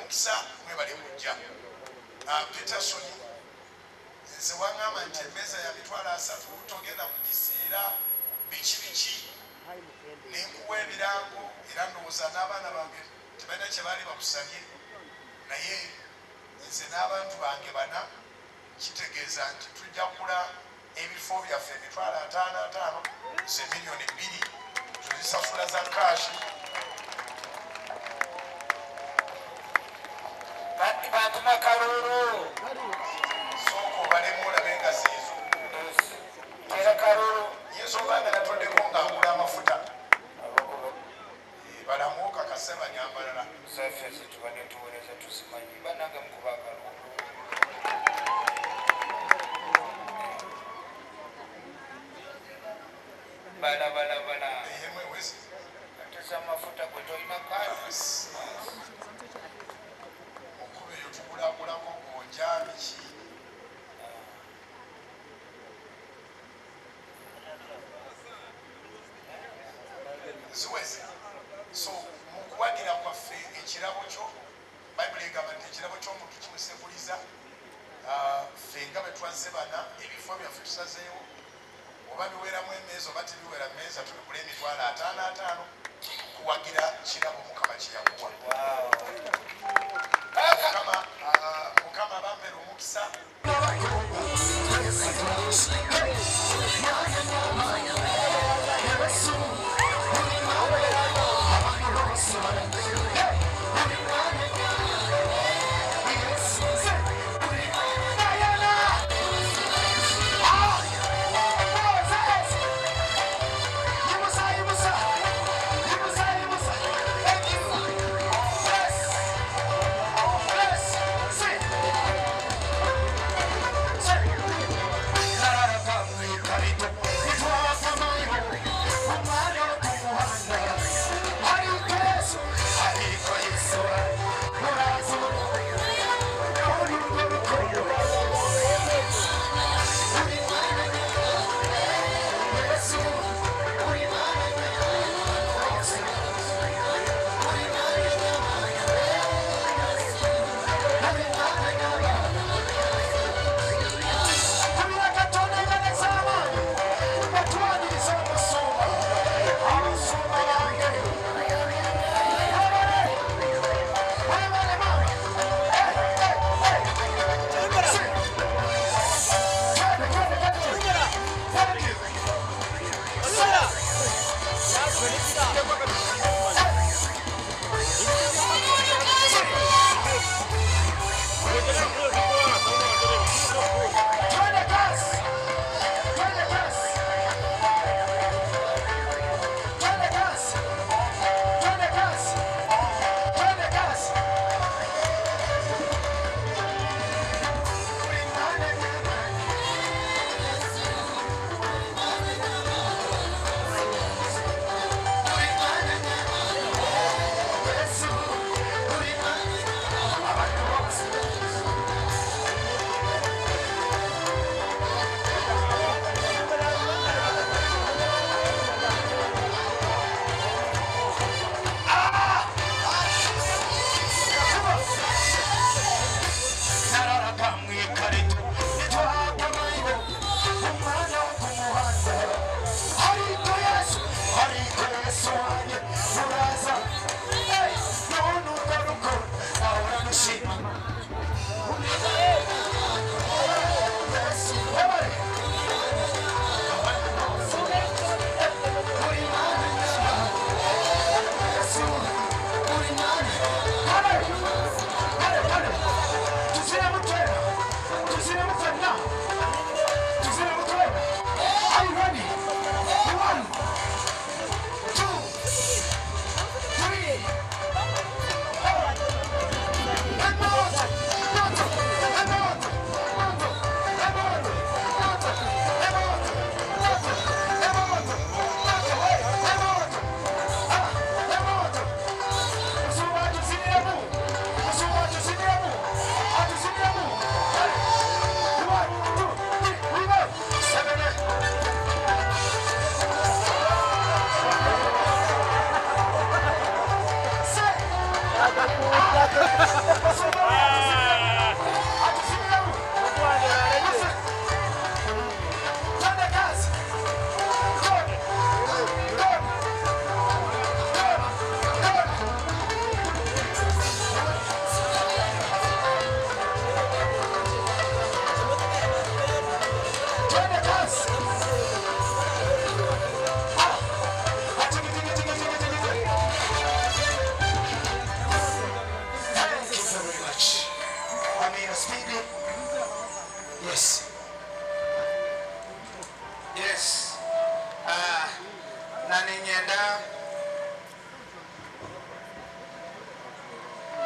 Omukisa, mwebale kujja. Peterson, nze waŋŋamba nti emmeeza ya 300,000, togenda kugiseera, biki biki, nenkuwa ebirango, era ndowooza n'abaana bange tebalina kye baali bakusabye, naye nze n'abantu bange bana, kitegeeza nti tujja kugula ebifo byaffe 550,000, ze 2 million, tuzisasula za cash. Bantuma kalulu. Sooka obalemu olabe nga ziizo. Tera kalulu. Yinza oba nga natoddeko nga ngula amafuta. Balamu okakase banyambalala. Zaffe zetubadde tuweereza tuzimanyi. Bannange, mukuba akalulu. Bala bala bala. Eyemu eweze. Ate z'amafuta gwe tolina kaadi. Okuba eyo tugulagulako gonja biki. Ziweze. So mu kuwagira kwaffe ekirabo kyo, Bayibuli egamba nti ekirabo ky'omuntu kimusekuliza. Ffe nga bwe twazze bana, ebifo byaffe tusazeewo oba biweramu emmeeza oba tebiwera mmeeza, tubigule 550,000 kuwagira kirabo Mukama kye yakuwa. Mukama, Mukama bampeera omukisa.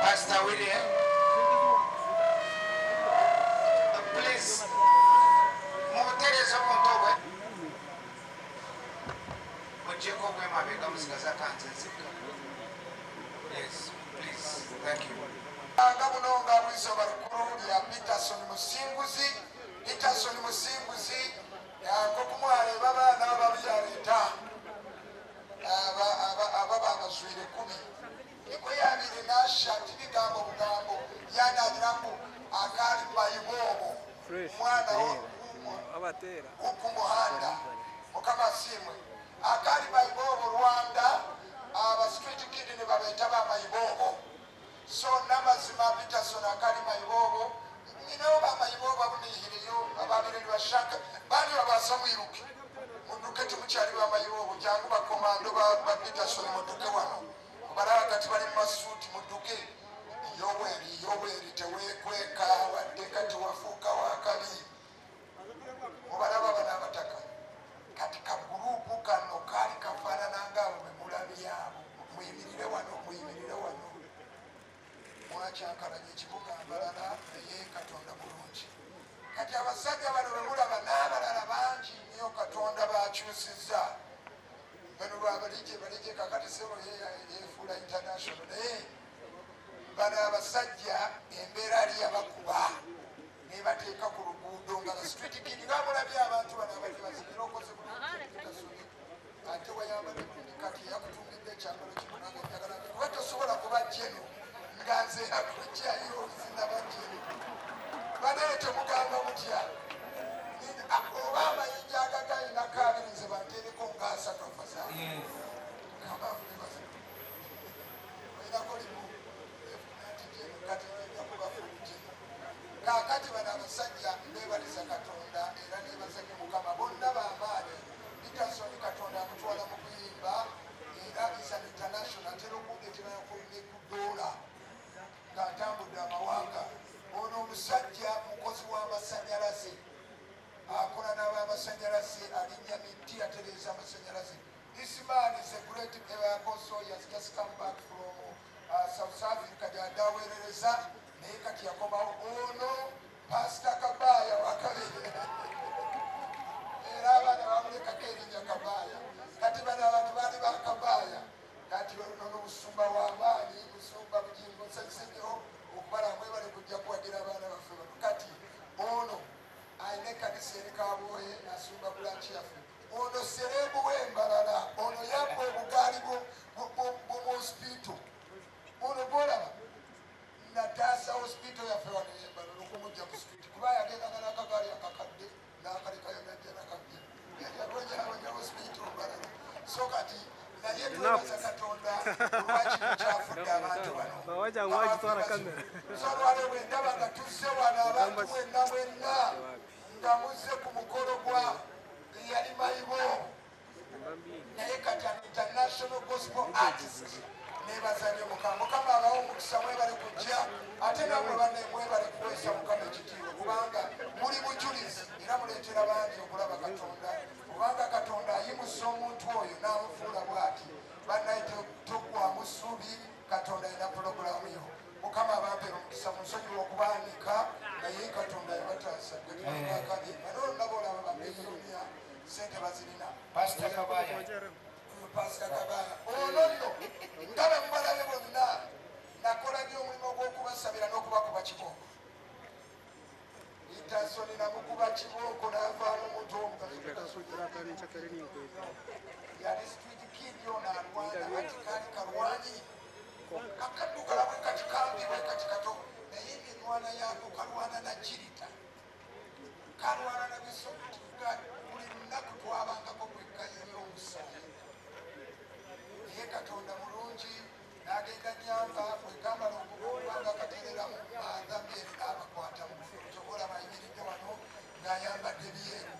Pastor William, please, mubutereeza obuntu obwe muggyeko obwemabega, musigaza kanze nzekka. Yes, please, thank you. Nga buno nga bwizooba lukulu lya Peterson Musinguzi. Peterson Musinguzi, nkokumwaleba abaana babyaleeta ababa abazwire 10, niko yabire nashati bigambo bugambo yanagira ngu akali mayibobo mwana wo ku muhanda. Mukama asiimwe. Akali mayibobo Rwanda, aba street kid ne babeeta ba mayibobo. So n'amazima, Peterson akali mayibobo, ninawo bamayibobo abunihireyo ababire nibashaka bandi babaasa mwiruke muduke, temukyali bamayibobo. Jangu bakomando ba Peterson, muduke wano obalaba kati bali mu masuuti, muduke. Yoweri, Yoweri, teweekweka wadde kati wafuuka wakabi. Mubalaba bano abataka kati kagurupu kano kaali kafaanana ngaabo bemulabyabo. Muyimirire wano, muyimirire wano. Mwakyankalanya ekibuga Mbarara, naye Katonda mulungi. Kati abasajja bano bemulaba n'abalala bangi nnyo Katonda bakyusizza. Bano lwabalije balije kakati sebo yefuula international, naye bano abasajja embeera ali yabakuba nebateeka ku luguudo nga ba street kid. Nga mulabye abantu bano abadde bazibira okoze bulungi, ate wayambadde bulungi. Kati yakutungidde ekyambalo kino, nange njagala kuba tosobola kuba jeno nga nze akujjayo sinaba jeno. Banaye temugamba mutya? Oba amayinja agagayina kabiri, nze bantereko nga 30 afazaali olinako limu kati nja kubafuuje. Kaakati bano abasajja beebaliza Katonda era nebaza nnyo Mukama, bonna bamaanyi. Peterson Katonda amutwala mu kuyimba era is an international, atera okundeetera ne ku doola ng'atambudde amawanga. Ono omusajja mukozi w'amasanyalaze, akola n'ab'amasanyalaze, alinnya miti, atereeza amasanyalaze. This man is a great apostle. He has just come back from South Africa gyadde aweerereza, naye kati yakomawo. Ono Pasita Kabaya wakabiri, era abaana bamulekako erinnya Kabaya. Kati bano abantu baali ba Kabaya. Kati ono musumba w'amaanyi, musumba Bugingo. Nsanyuse nnyo okubala mwebale kujja kuwagira abaana baffe bano. Kati ono alina ekkanisa eri Kabwoye, asumba branch yaffe. Ono celeb w'Embarara, ono yabba obugaali bw'omu hospital. Ono gwolaba nataasa hospital yaffe wano Embarara okumujja ku street, kuba yagendanga n'akagaali akakadde n'akalekayo najja nakabbye, yabonyabonya hospital Mbarara. So kati naye twebaza Katonda olwakino kyafudde abantu bano. So olwaleero bwe ndaba nga tuzze wano abantu mwenna mwenna nga muzze ku mukolo gwa yali mayibo, naye kati an international gospel artist, nebaza nnyo Mukama. Mukama abawo omukisa. Mwebale kujja, ate namwe banne mwebale kuweesa Mukama ekitiibwa, kubanga muli bujulizi era muleetera bangi okulaba Katonda, kubanga Katonda ayimusa omuntu oyo n'amufuula bw'ati. Bannaye, toggwamu ssuubi, Katonda alina pulogulaamu yo. Mukama abampeera omukisa. Munsonyiwa okubaanika, naye Katonda yabataasa. Gwe bano nabo olaba bamiliyoniya, sente bazirina. Pastor Kabaya. Pasita Kabaya ono nno nga bwe mubalabe bonna, nakola nnyo omulimu gw'okubasabira n'okubakuba kibooko. Peterson namukuba kibooko n'avaamu omuntu omukazi. Yali street kid ono, alwana ati kaali kalwanyi akaddugala bwe kati, kambi bwe kati kato, naye enwana yaako kalwana na jirita, kalwana na bisotuga. Buli lunaku twabangako kwekkayiyo omusaayi, naye Katonda mulungi n'agenda nyamba bwegambala okubanga katerera mu maadhamyere n'abakwata mu kyobola bayimiridde wano ng'ayambadde byeru,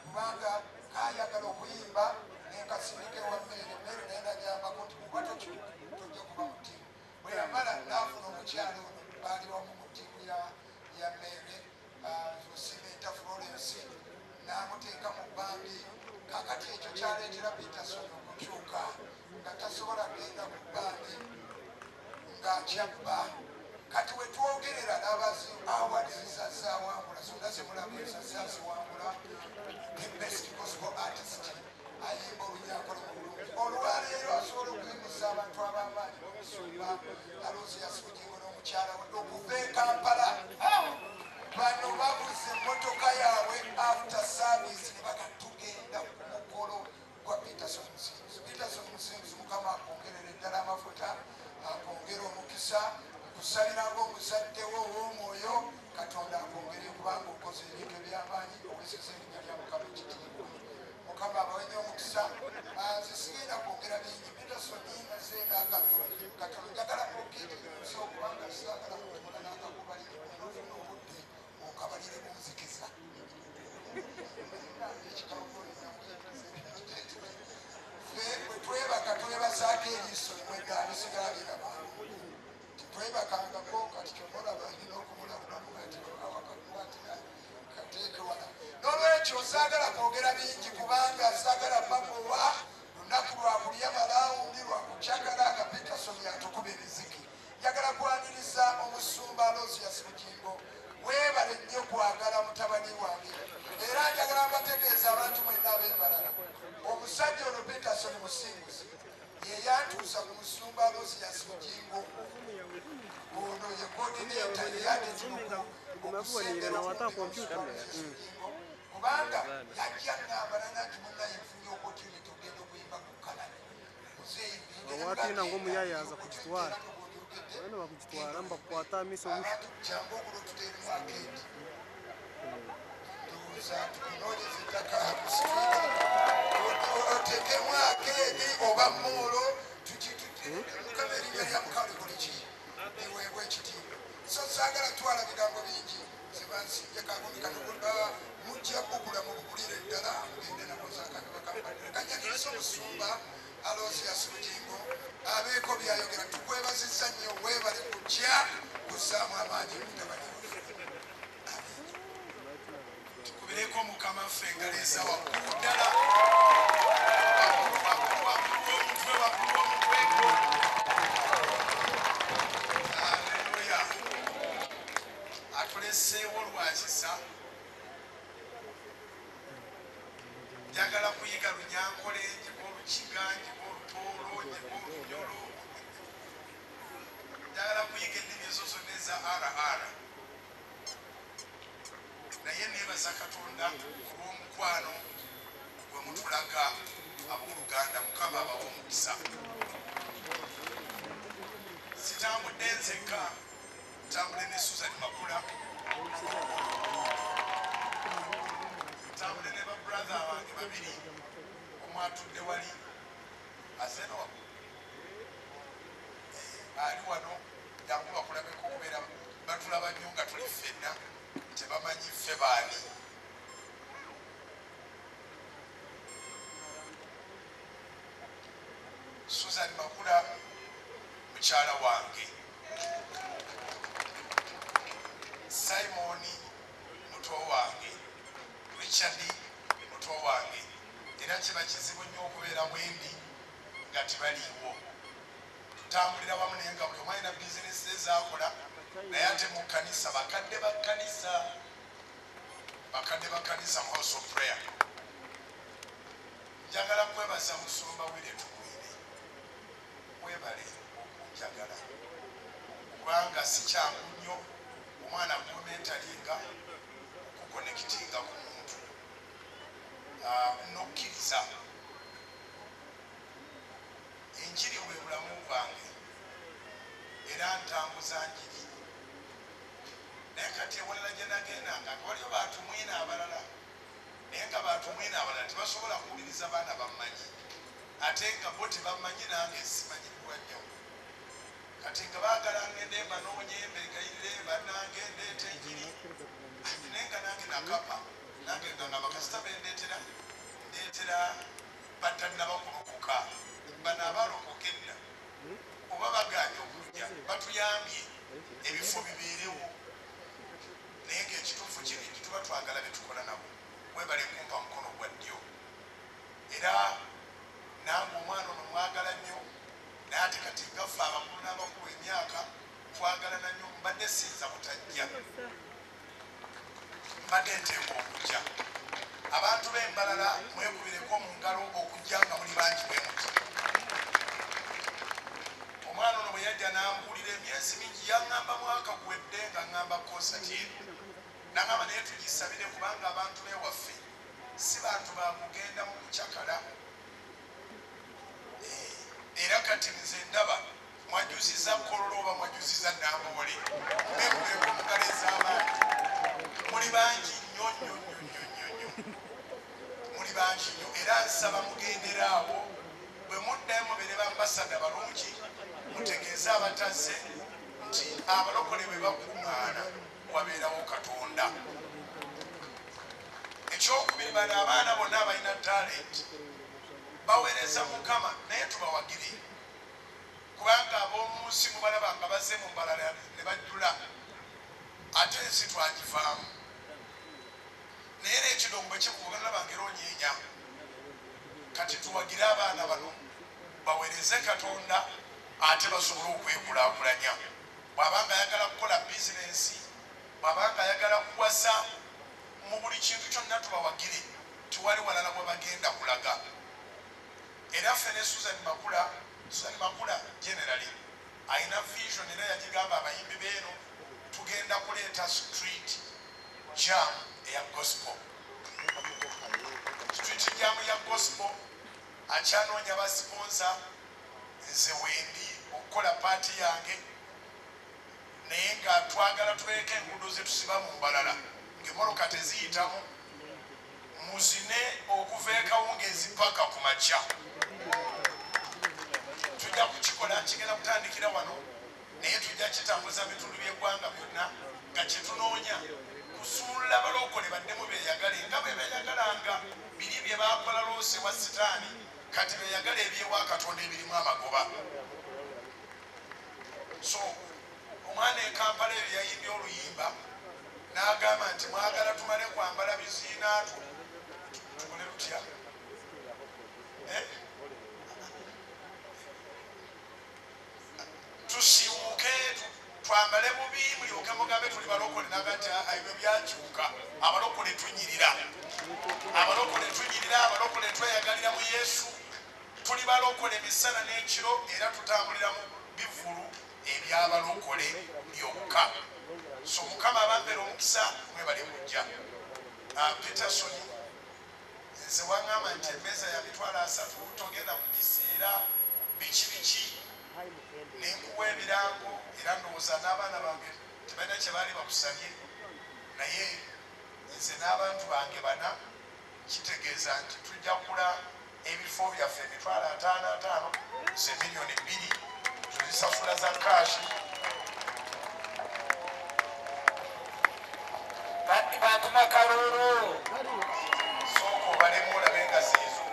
kubanga kayagala okuyimba nenkasindika ewa Mmere. Mmere naye nagambako nti kuba tojja kuba mu ttiimu. Bwe yamala n'afuna omukyalo ono, baali wamu mu ttiimu ya Mmere, Simenta Florence, n'amuteeka mu bandi. Kakati ekyo kyaleetera Peterson okukyuka nga tasobola kugenda ku bandi ng'akyamye. Ayimba kati wetwogerera n'abazi awards zazawangula zonna zemulaba ezazaziwangula, the best gospel artist. Ayimba olunyankole mu bulungi. Olwaleero asobola okuyimusa abantu ab'amaanyi, omusumba Aloysius Bugingo n'omukyala we okuva e Kampala. Bano bavuze emmotoka yaabwe after service ne baga tugenda ku mukolo gwa Peterson Musinguzi. Peterson Musinguzi, Mukama akwongerera eddala amafuta, akwongere omukisa. Nkusabira ng'omuzadde wo ow'omwoyo, Katonda akwongere, kubanga okoze ebintu eby'amaanyi, oweseza erinnya lya Mukama ekitiibwa. Mukama abawenye omukisa. Nze sigenda kwogera bingi. Peterson maze n'akatono katono, njagala okiyinza okubanga saagala kukola n'akakubalire. Onofuna obudde okabalire munzikiza. Ffe bwe twebaka twebasaako eriiso limwe, ddala bisigala biraba. Tetwebakangako. Kati kyonna olaba nina okumulabulamu nti awakakwatira kateeke wala. N'olwekyo saagala kwogera bingi kubanga saagala bagowa. Lunaku lwa kulya malawundi, lwa kucakala nga Peterson yatukuba emiziki. Njagala kwaniriza omusumba Aloysius Bugingo. Weebale nnyo kwagala mutabani wange. Era njagala mbategeeza abantu mwenna ab'embalala, omusajja ono Peterson Musinguzi ye yantuusa ku musumba Aloysius Bugingo. Ono ye coordinator, yeyandeetera Gumabonire na wata computer. Kubanga yajja ngamba nana nti munaye nfunye opportunity ogenda okuyimba ku Kalani. Watina ng'omuyaye aza kugitwara. Bano bakugitwara mbakukwata amiso busha. Abantu jangu ogula otuteeremu arcade, ndowooza tukunoonyeza ettaka ku street oteekemu arcade oba mall. Mukama, erinnya lya Mukama likole ki? Liweebwa ekitiibwa. So saagala twala bigambo bingi, zebansimbye kagomi kano. Mujja kugula mubugulire ddala, mugende nakozakano bakampadire. Kanyaniriza omusumba Aloysius Bugingo abeeko byayogera. Tukwebazizza nnyo, weebale kujja kuzzaamu amaanyi mutabani waffe. Tukubireko Mukama ffe engalo eza waggulu ddala, waggulu, waggulu, waggulu w'omutwe, waggulu w'omutwe gwo. Aleluya! Atuleseewo lwakisa. Njagala kuyiga Lunyankole, njiga Olukiga, njiga Olutoolo, njiga Olunyolo. Njagala kuyiga ennimi ezo zonna eza rr. Naye neebaza Katonda olw'omukwano gwe mutulaga abooluganda. Mukama abawa omukisa. Sitambudde nzekka, ntambule ne Susan Makula, ntambule ne ba brother bange babiri. Omu atudde wali azeno waggulu, ali wano, jangu bakulabeko, okubeera batulaba nnyo nga tuli ffenna, tebamanyi ffe baani. Susan Makula mukyala wange, Simoni muto wange, Richard muto wange. Era kiba kizibu nnyo okubeera bwendi nga tebaliiwo. Tutambulira wamu, naye nga buli omu alina bizinesi ezakola. Naye ate mu kkanisa, bakadde ba kkanisa, bakadde ba kkanisa mu House of Prayer. Njagala kwebaza musumba Wire Tumwine, webale okunjagala, kubanga si kyangu nnyo omwana gwomentoringa okuconnectinga ku muntu nokkiriza enjiri. Bwe bulamu bwange era ntambuza njiri. Naye kati ewalala gye nagendanga nga waliyo batumwine abalala, naye nga batumwine abalala tebasobola kuwuliriza baana bammanyi, ate nga bo tebammanyi, nange simanyiddwa nnyo. Kati nga baagala ngende mbanoonye, mbegayirire, bannange ndeeta enjiri, naye nga nange nakapa nange nga ngamba kasita bendeetera, ndeetera batannaba kulokoka. Bano abalokoka edda oba baganye okujja, batuyambye ebifo bibeerewo. Naye ngaekituufu kiri nti tuba twagala betukola nabo. Webale kumpa mukono gwa ddyo. Era nange omwana ono mwagala nnyo, naye ate kati ngaffe abakulu n'abakulu emyaka. Mbadde nteekwa okujja. Abantu b'e Mbarara mwekubireko mu ngalo okujja nga muli bangi bwe muti. Omwana ono bwe yajja n'ambuulira emyezi mingi, yaŋŋamba mwaka guwedde nga ŋŋamba konsati eno. N'aŋŋamba naye tugisabire kubanga abantu b'ewaffe si bantu ba kugenda mu kucakala. Eh, era kati nze ndaba mwajjuziza Kololo oba mwajjuziza Namboole, mwekubireko mu ngalo ez'amaanyi. Muli bangi nnyo nnyo nnyo nnyo nnyo nnyo, muli bangi nnyo, era nsaba mugendere awo. Bwe muddayo mubeere bambasada balungi, mutegeeze abatazze nti abalokole bwe bakuŋŋaana wabeerawo Katonda. Ekyokubiri, bano abaana bonna abalina talenti baweereza Mukama, naye tubawagire, kubanga ab'omu nsi mubalaba nga bazze mu Mbarara ne bajjula, ate ensi twagivaamu. Naye era ekidongo bwe kikuba olaba nga era onyeenya. Kati tuwagire abaana bano baweereze Katonda ate basobole okwekulaakulanya. Bw'aba nga ayagala kukola bizinensi, bw'aba nga ayagala kuwasa, mu buli kintu kyonna tubawagire, tewali walala bwe bagenda kulaga. Era ffe ne Susan Makula, Susan Makula generally alina vision era yagigamba abayimbi beeno, tugenda kuleeta street jam eya gospel. Street jam ya gospel akyanoonya ba sponsor, nze wendi okukola part yange, naye nga twagala tubeeko enguudo zetusiba mu Mbarara ng'emmotoka teziyitamu, muzine okuva ekawungeezi paka ku makya. Tujja kukikola, kigenda kutandikira wano, naye tujja kitambuza bitundu by'eggwanga byonna, nga kyetunoonya kusumulula balokole baddemu beeyagale nga bwe beeyagalanga biri bye bakola loose wa Sitaani, kati beeyagala ebyewa Katonda ebirimu amagoba. So omwana e Kampala eyo yayimbye oluyimba n'agamba nti mwagala tumale kwambala biziinaatu, tukole tutya? Eh? Tusiiwuuke, twambale bubi, mulyoke mugambe tuli balokole. Naga nti ebyo byakyuka, abalokole tunyirira, abalokole tunyirira, abalokole tweyagalira mu Yesu, tuli balokole emisana n'ekiro, era tutambulira mu bivvulu ebyabalokole byokka. So Mukama abambeera omukisa, mwebale kujja. Peterson, nze waŋŋamba nti emmeeza ya 300,000, togenda kugiseera, biki biki, nenkuwa ebirango, era ndowooza n'abaana bange tebalina kye baali bakusabye, naye nze n'abantu bange bana, kitegeeza nti tujja kugula ebifo byaffe 550,000, ze 2 miliyoni, tuzisasula za cash. Batuma kalulu. Sooka obalemu olabe nga ziizo.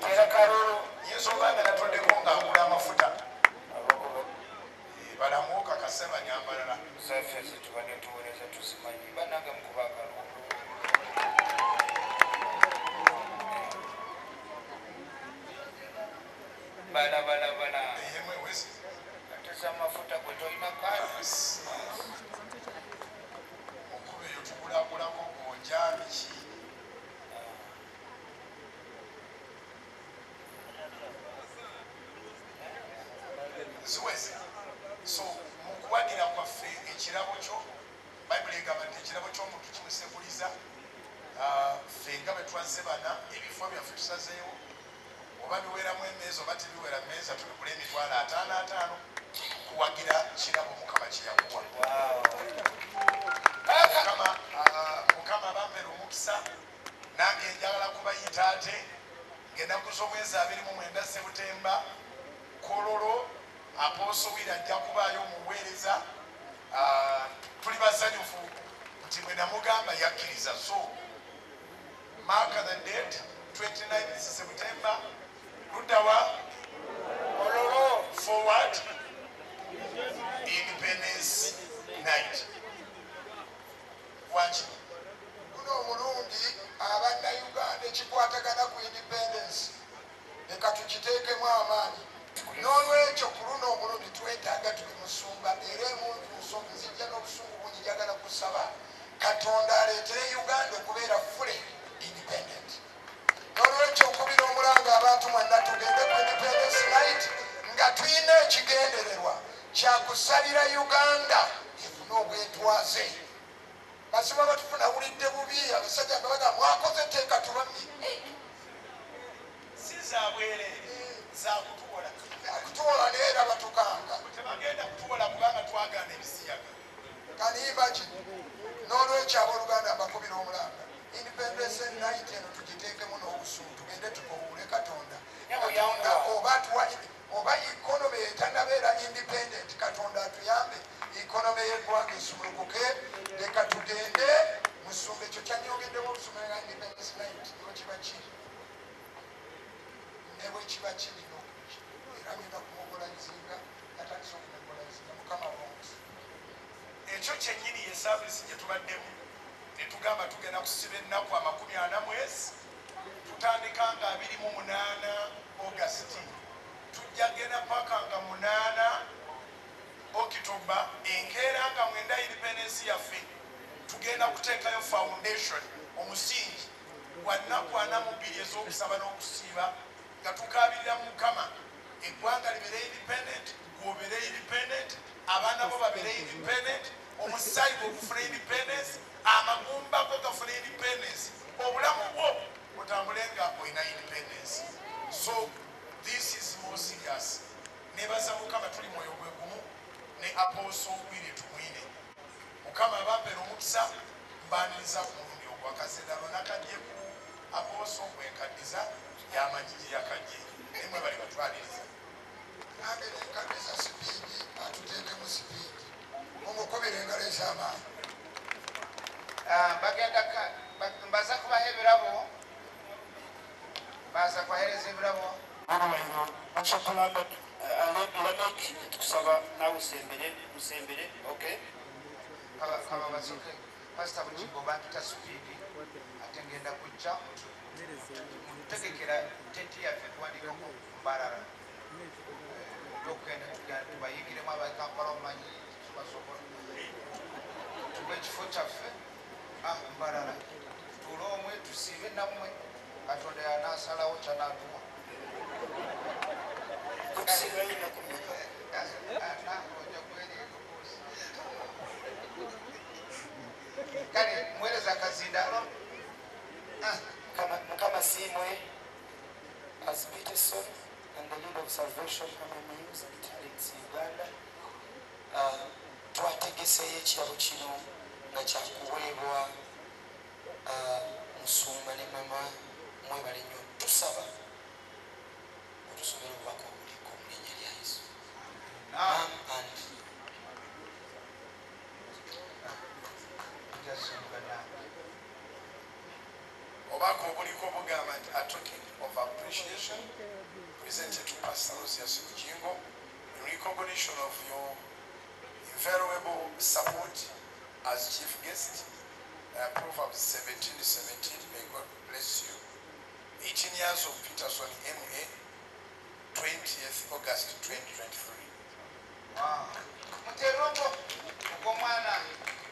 Tera kalulu. Yinza oba nga natoddeko nga ngula amafuta. Balamu okakase banyambalala. Zaffe zetubadde tuweereza tuzimanyi, bannange mukuba akalulu. Balabalabala. Eyemwewezi. Ate z'amafuta gwe tolina kaadi. Okuba eyo tugulagulako gonja biki. Ziweze. So mu kuwagira kwaffe ekirabo kyo, Bayibuli egamba nti ekirabo ky'omuntu kimusekuliza. Ah, ffe nga bwe twazze bana, ebifo byaffe tusazeewo oba biweramu emmeeza oba tebiwera mmeeza, tubigule 550,000 kuwagira kirabo Mukama kye yakuwa. Mukama, ah, Mukama bampeera omukisa. Nange njagala kubayita ate ng'ennaku z'omwezi 29 Sebutemba, Kololo, Apostle Wira ajja kubaayo omuweereza. Ah, tuli basanyufu nti bwe namugamba yakkiriza. So mark the date, 29 September, luddawa? Kololo. Forward Independence Night. Waki? Guno omulundi abannayuganda ekikwatagana ku independence leka tukiteekemu amaanyi. N'olwekyo ku luno omulundi twetaaga tuli musumba era emuntu nzijja n'obusungu bungi, njagala kusaba Katonda. kubeera fully independent. N'olwekyo nkubira omulanga abantu mwenna tugende ku Independence Night nga tulina ekigendererwa kyakusabira Uganda efune obwetwaze. Mazima batufuna wulidde bubi, abasajja nga baga mwakoze teeka tubamye. Si zabwereere, zakutuwola. Akutuwola, naye era batukanga. Tebagenda kutuwola kubanga twagaana ebisiyaga. Can you imagine? N'olwekyo abooluganda, mbakubira omulanga, Independence Night eno tugiteekemu n'obusuulu, tugende tukowuule Katonda. Katonda oba atuwa oba economy etanabeera independent, Katonda atuyambe economy y'eggwanga esumulukuke. Leka tugende. Musumba, ekyo kyanyongeddemu obusumba nga Independence Night ne kiba kiri, ne bwe kiba kirina okujja, era ngenda kumobilizinga, natandise okumobilizinga. Mukama womukisa. Ekyo kyennyini ye service gye tubaddemu ne tugamba tugenda kusiba ennaku 40 mwezi, tutandika nga 28 August, tujja genda paka nga 8 Okitoba, enkeera nga 9 independence yaffe. Tugenda kuteekayo foundation, omusingi gwa nnaku 42 ez'okusaba n'okusiiba nga tukabirira Mukama eggwanga libeere independent, gwobeere independent, abaana bo babeere independent, omusaayi gwe gufuna independence, amagumba go gafuna independence, obulamu bwo otambule nga olina independence. So this is more serious. Nebaza Mukama tuli mwoyo gwe gumu ne Apostle Willy Tumwine. Mukama abampera omukisa. Mbaniriza ku mulundi ogwakazendalo nakajje ku Apostle gwenkaddiza, yamanyi gye yakajje, naye mwe bali batwaniriza. Nange nenkaddiza speed, atuteekemu speed, mumukubira engalo ez'amaanyi. Ah, bagenda mbaza kubaha ebirabo, baza kubahereza ebirabo. Olwaliro Bishop Lambert Lamek, tukusaba naawe osembere, musembere. Okay, kaba basoke. Pasita Bugingo bampita speed, ate ngenda kujja mutegekera tenti yaffe tuwandikako Mbarara okugenda tugenda tubayingiremu abakampala, omumanyi tubasobola tuwe ekifo kyaffe. Ah, Mbarara tuule omwe tusiibe nammwe, Katonda yanasalawo kyanatuwa. Okusiibayo ennaku mmeka? Ojja kwereka. Kale muweereza akazindalo. Ah, Mukama siimwe. As Peterson and the leader of Salvation Army News and Talents Uganda, twategeseeyo ekirabo kino nga kyakuweebwa musumba ne mama. Mwebale nnyo. Tusaba otusomera obubaka obuliko mu linnya lya Yesu. Ah, Mom and ojja nange. Obubaka obuliko bugamba nti, "A token of appreciation presented to Pastor Aloysius Bugingo in recognition of your invaluable support as chief guest. Proverbs 17 17. May God bless you. 18 years of Peterson MA, 20th August 2023." Muterongo ogw'omwana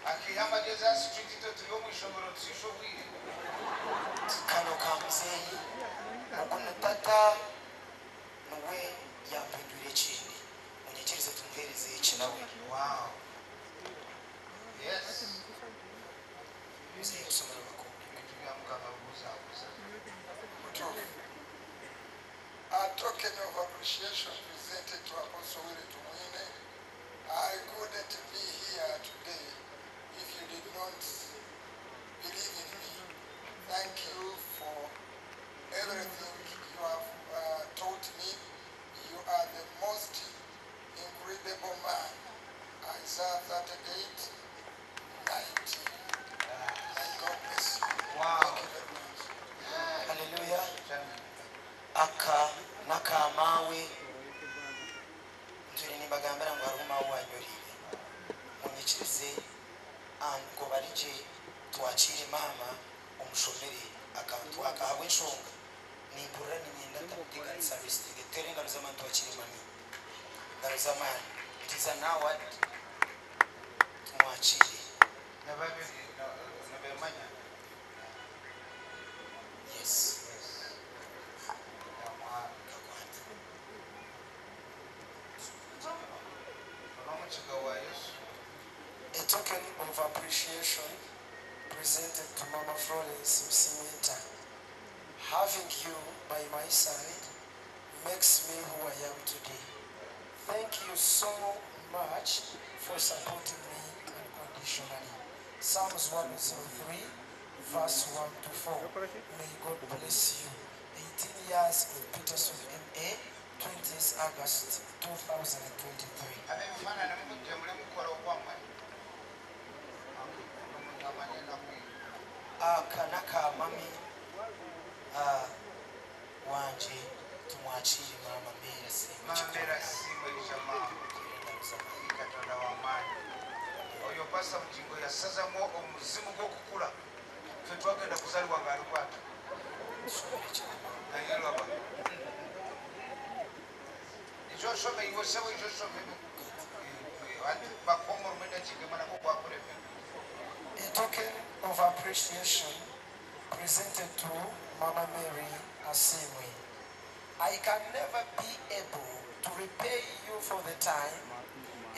akiha amagezi a street to turi omu ishomero tusisha obwire. Kano ka muzeeyi oguno, tata niwe yampindwire ekindi, munyikirize tumuheereze eki nawe. Wow, yes. Muzeeyi, tusomere obubaka obuliko. Ebintu bya Mukama bubuzaabuza. Mutuufu. "A token of appreciation presented to Apostle Willie Tumwine. I couldn't be here today if you did not believe in me. Thank you for everything you have taught me. You are the most incredible man. Isaiah 38, 19. May God bless you." Wow. Thank you very much. Haleluya. Aka nakamaawe ntwire nimbagambira ngu hariho maawe wanyuriire, munyikirize ngo barije twakire maama omushomere akantu akahabwa enshonga nimpurira ninyenda ntakuteganisa resting. Tere engaro z'amaani twakire mami, engaro z'amaani. It is an award, tumwakire. Nababiri nabemanya. A token of appreciation presented to Mama Florence Musimenta. Having you by my side makes me who I am today. Thank you so much for supporting me unconditionally. Psalms 103, verse 1 to 4. May God bless you. 18 years of Peterson MA, 20th August 2023. Abebifaananyi mujje mule mukola ogwammwe, omuntu amanye enaku ye. Aka n'akamami wanje, tumwakire mama Mbeera Simba. Mambeera Simba ejama Katonda w'amaanyi. Oyo Pasita Bugingo yasazamu omuzimu gw'okukula. Ffe twagenda kuzalibwa nga alikwata naye lwaba ekyosoma iwe sebo ekyosoma bakomolumu edakiika gwakuleme. A token of appreciation presented to Mama Mary Asimwe. I can never be able to repay you for the time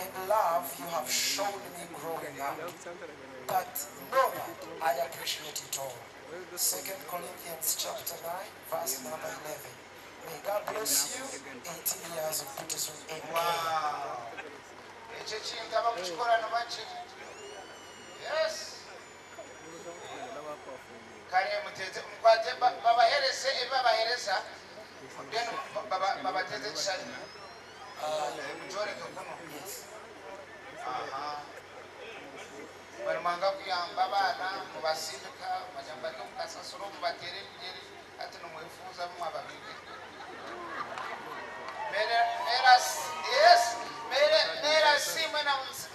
and love you have shown me growing up. But know that I appreciate it all. Second Corinthians chapter 9, verse number 11. May God bless you. 18 years of Peterson A. Wow. Ekyo ekintu abakukikola nobaki, yes. Kale muteze mukwate babahereze ebibabahereza, then babateze ekisanyi mukyoleke kuno. Aha. Balimwanga kuyamba abaana mubasindika majamba bari omukasasiro mubatere ebigere ati nomwefuuza mwababige. Mera, yes, mere mera simwe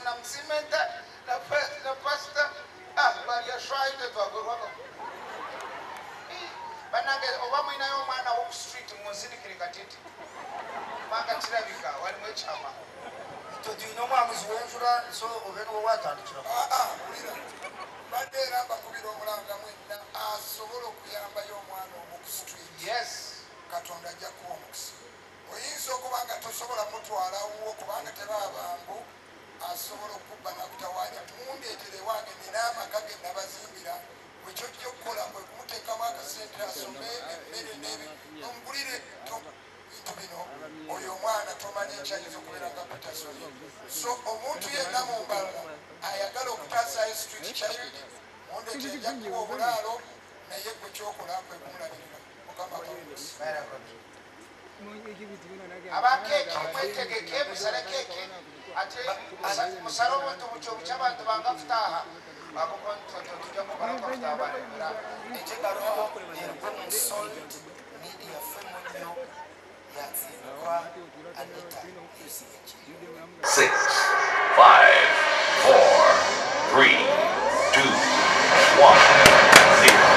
na msimenta na pasta balya shwaite twagorwako. Banange, oba mwinayo omwana woku street, munzindikire katiti kubanga kirabika walimu ekyama. Itwe tulina omwamuzi w'enjura, so obe niwe watandikira. Aa, wulira, mbadde era mbakubira omulanga mwenna asobola okuyambayo omwana omu ku street. Katonda ajja kuwa omukisa. Oyinza okuba nga tosobola mutwala wuwo kubanga tebaba bangu, asobola okubba nakutawaanya. Mundeetere ewange, nina amaka ge nabazimbira. Bwekyojja okukola kwe kumuteekamu akasente asome, emmere n'ebi omugulire bintu bino. Oyo omwana tomanya ekyayinza okubeera nga Peterson. So omuntu yenna mu mbalala ayagala okutaasayo street child, mundeete, nja kuwa obulaalo, naye gwe kyokola kwe kumulabirira. Mukama abawe. Abakeeki mwetegeke musale keeki, ate musale obuntu bukyo bukya abantu banga kutaaha tujja kubala kutaaha balemera. Ekyegaruho erwo mu Salt Media Femunyo yatsindwa Anita Yesigye. Six, five, four, three, two, one, zero.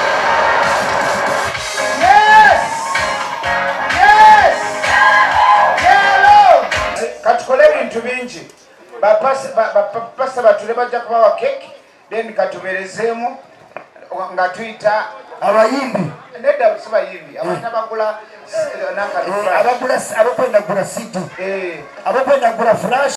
Yes! Yes! Yeah, katukole ebintu bingi. Bapasita batule, bajja kubawa cake, then katuberezeemu nga tuyita Abayimbi. Nedda, si bayimbi, abantu abagula Abagula, abakwenda kugula CD, abakwenda kugula flash.